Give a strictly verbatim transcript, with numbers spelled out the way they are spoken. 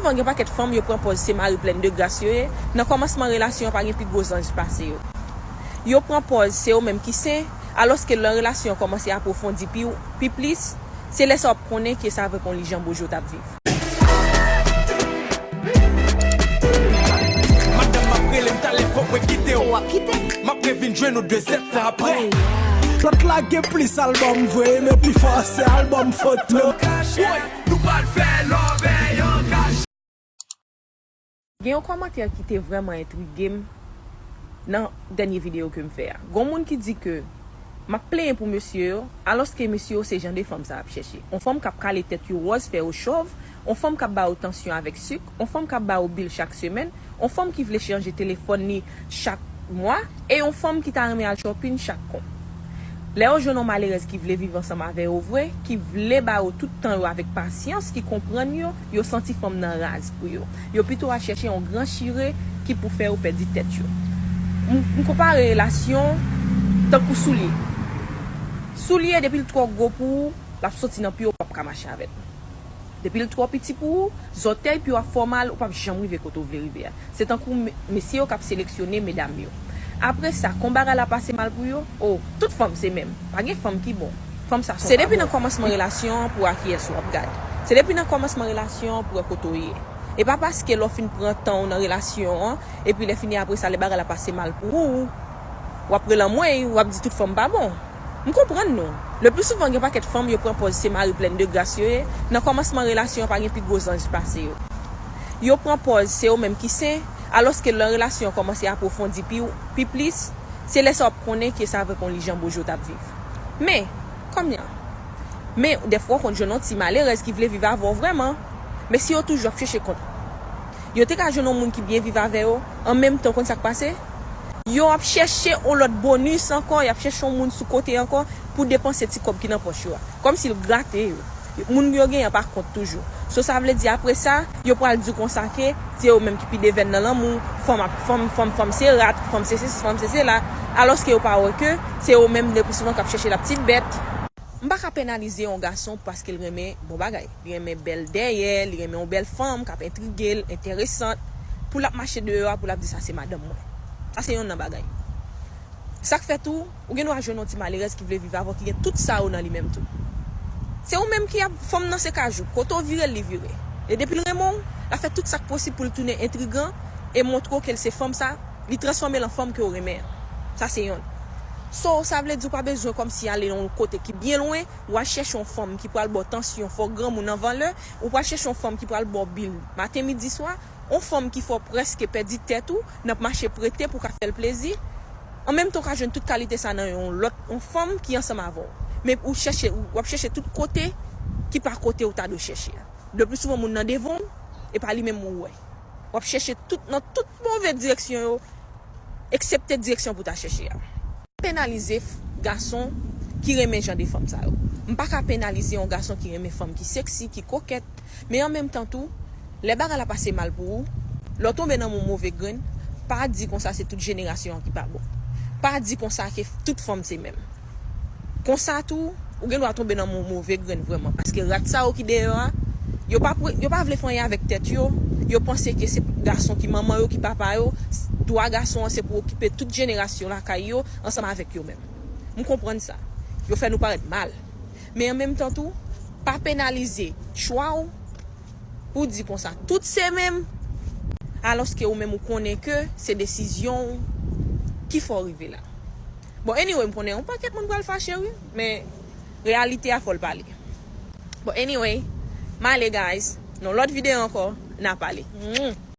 Souvan gen pakèt fanm yo pran pòz se mari plèn de gras yo ye. Nan kòmansman relasyon an pa gen pi gwo zanj pase yo. Yo pran pòz se yo menm ki sen, alòske lè relasyon an kòmanse apwofondi pi, pi plis, se lè sa w ap konnen ke se avèk yon lijan bojo w t ap viv. Madanm m ap rele m talè fòk mwen kite w. M ap revin jwenn ou de zèt tan apre. Lòt la gen plis albòm vre, men pi fò se albòm foto. Nou pral fè love an kache. Gen yon kòmantè ki te vrèman entrige m nan dènye videyo ke m fè a. Gon moun ki di ke m ap plenyen pou mesye yo, alòske mesye yo se jan de fanm sa y ap chèche. On fanm k ap kale tèt yo wòz, fè yo chòv, on fanm k ap ba yo tansyon avèk sik, on fanm k ap ba yo bil chak semèn, on fanm ki vle chanje telefòn li chak mwa, e yon fanm ki ta renmen al chòpin chak kon. Lè yo jwenn yon malerèz ki vle viv ansanm avè yo vre, ki vle ba yo tout tan yo avèk pasyans, ki konprann yo, yo santi fanm nan raz pou yo. Yo pito al chèche yon gran chire ki pou fè yo pèdi tèt yo. M, m konpare relasyon tankou soulye. Soulye, depi l twò gwo pou ou, l ap soti nan pye w, ou p ap ka mache avè l. Depi l twò piti pou ou, zòtèy pye w ap fè w mal, ou p ap janm rive kote w vle rive a. Se tankou me, mesye yo k ap seleksyone medam yo. Apre sa, kon bagay la pase mal pou yo, o, tout fanm se menm. Pa gen fanm ki bon. Fanm sa se yon pa bon. Se depi nan kòmansman relasyon an pou w wè kiyès w ap gad. Se depi nan kòmansman relasyon an pou w wè kote w ye. E pa paske lè w fin pran tan w nan relasyon an, epi lè fini apre sa, lè bagay la pase mal pou ou, w ap rele anmwey, w ap di tout fanm pa bon. M konprann nou. Le pli souvan gen pakèt fanm yo pran pòz se mari plèn de gras yo ye. Nan kòmansman relasyon an pa gen pi gwo zanj pase yo. Yo pran pòz se yo menm ki sen, alòske lè relasyon an kòmanse apwofondi pi, pi plis, se lè sa w ap konnen ke se avèk yon lijan bojo w t ap viv. Men, kòmnya, men dèfwa w konn jwenn yon ti malerèz ki vle viv avè w vrèman. Men si yo toujou ap chèche kont, yo te ka jwenn yon moun ki byen viv avè yo, an menm tan w konn sa k pase? Yo ap chèche yon lòt bonis ankò, y ap chèche yon moun sou kote ankò pou depanse ti kòb ki nan pòch yo a. Kòmsi l grate yo. Moun yo genyen an pa kont toujou. So sa vle di apre sa, yo pral di w konsa ke se yo menm ki pi devèn nan lanmou, fanm ap, fanm, fanm, fanm se rat, fanm se sesi, fanm se sela. Alòske yo pa wè ke se yo menm le pli souvan k ap chèche la pti bèt. M pa ka penalize yon gason paske l renmen bon bagay. Li renmen bèl dèyè, li renmen yon bèl fanm k ap entrige l, enteresant, pou l ap mache deyò a, pou l ap di sa se madanm mwen. Sa se yonn nan bagay. Sa k fè tou, ou gen dwa jwenn yon ti malerèz ki vle viv avè w, ki gen tout sa yo nan li menm tou. Se ou menm ki ap, fanm nan se kajou, kote w vire l, li vire. E depi l renmen w, l ap fè tout sa k posib pou l tounen entrigan e montre w ke l se fanm sa, li transfòme l an fanm ke w renmen an. Sa se yonn. So, sa vle di w pa bezwen kòmsi ale nan yon kote ki byen lwen, w al chèche yon fanm ki pral ba w tansyon, fè w granmoun anvan lè, ou pral chèche yon fanm ki pral ba w bil maten, midi, swa, yon fanm ki fè w prèske pèdi tèt ou, n ap mache prete pou w ka fè l plezi. An menm tan, w ka jwenn tout kalite sa nan yon lòt, yon fanm ki ansanm avè w. Men ou chèche, w ap chèche tout kote ki pa kote ou ta dwe chèche a. Le pli souvan moun nan devan w, e pa li menm ou wè. W ap chèche tout, nan tout move direksyon yo, eksepte direksyon pou w ta chèche a. Penalize f-, gason ki renmen jan de fanm sa yo. M pa ka penalize yon gason ki renmen fanm ki seksi, ki kokèt, men an menm tan tou, lè bagay la pase mal pou ou, lè w tonbe nan yon move grenn, pa di konsa se tout jenerasyon an ki pa bon. Pa di konsa ke tout fanm se menm. Konsa tou, ou gen dwa tonbe nan yon move grenn vrèman. Paske rat sa yo ki deyò a, yo pa pre-, yo pa vle fè anyen avèk tèt yo, yo panse ke se gason ki manman yo, ki papa yo, dwa gason an se pou okipe tout jenerasyon lakay yo ansanm avèk yo menm. M konprann sa. Yo fè nou parèt mal. Men an menm tan tou, pa penalize chwa w pou di konsa tout se menm, alòske ou menm ou konnen ke se desizyon w ki fè w rive la. Bon, anyway, m konnen yon pakèt moun pral fache wi, men reyalite a fò l pale. Bon, anyway, m ale guys, nan lòt videyo ankò, n a pale. Mwah.